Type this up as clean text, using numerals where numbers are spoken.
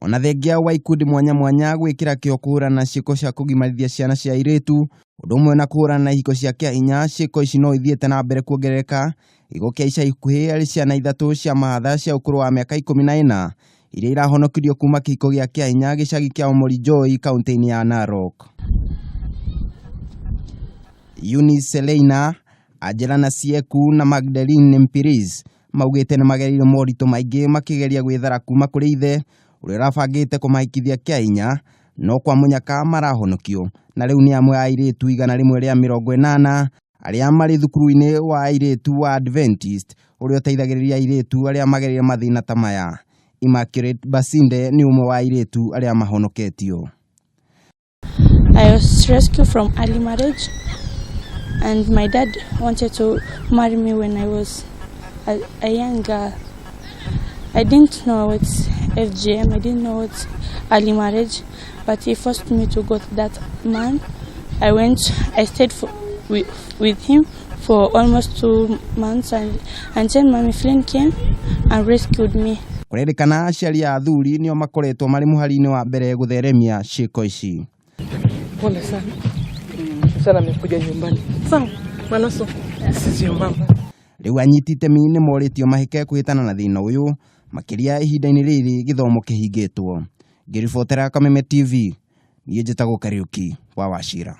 Ona thengia wa ikundi mwanya mwanya gwĩkĩra kĩo kũhũrana na ciĩko cia kũgimarithia ciana cia airĩtu, ũndũ ũmwe na kũhũrana na ihiko cia kĩahinya, ciĩko ici no ithiĩte na mbere kuongerereka. Gĩko kĩa ica ikuhĩ arĩ ciana ithatũ cia mahatha cia ũkũrũ wa mĩaka 14 iria irahonokirio kuma kĩhiko gĩa kĩahinya gĩcagi kĩa Omorijoi kaunti-inĩ ya Narok. Eunice Seleina, Angela Nasieku na Magdalene Mpiris maugĩte nĩ magereire moritũ maingĩ makĩgeria gwĩthara kuma kũrĩ ithe ũrĩa ũrabangĩte kũmahikithia kĩahinya, no kwa mũnyaka marahonokio na rĩu nĩ amwe a airĩtu 180 arĩa marĩ thukuru-inĩ wa airĩtu wa Adventist ũrĩa ũteithagĩrĩria airĩtu arĩa magereire mathĩna ta maya. Immaculate Basinde nĩ ũmwe wa airĩtu arĩa mahonoketio. I was rescued from early marriage, and my dad wanted to marry me when I was a young girl. I didn't know what's FGM, I didn't know what's early marriage, but he forced me to go to that man. I went, I stayed with him for almost 2 months, and then Mommy Flynn came and rescued me. Kũrerĩkana aciari a athuri nĩo makoretwo marĩ mũhari-inĩ wa mbere gũtheremia ciĩko ici. Pole sana sana, amekuja nyumbani. Sawa, Manaso, sisi mama. Rĩu anyiti itemi nĩ morĩtio mahĩke kũhĩtana na thĩna ũyũ makĩria ihinda-inĩ rĩrĩ gĩthomo kĩhingĩtwo. Ngĩribotera Kameme TV, niĩ njĩtagwo Kariũki wa Wachira.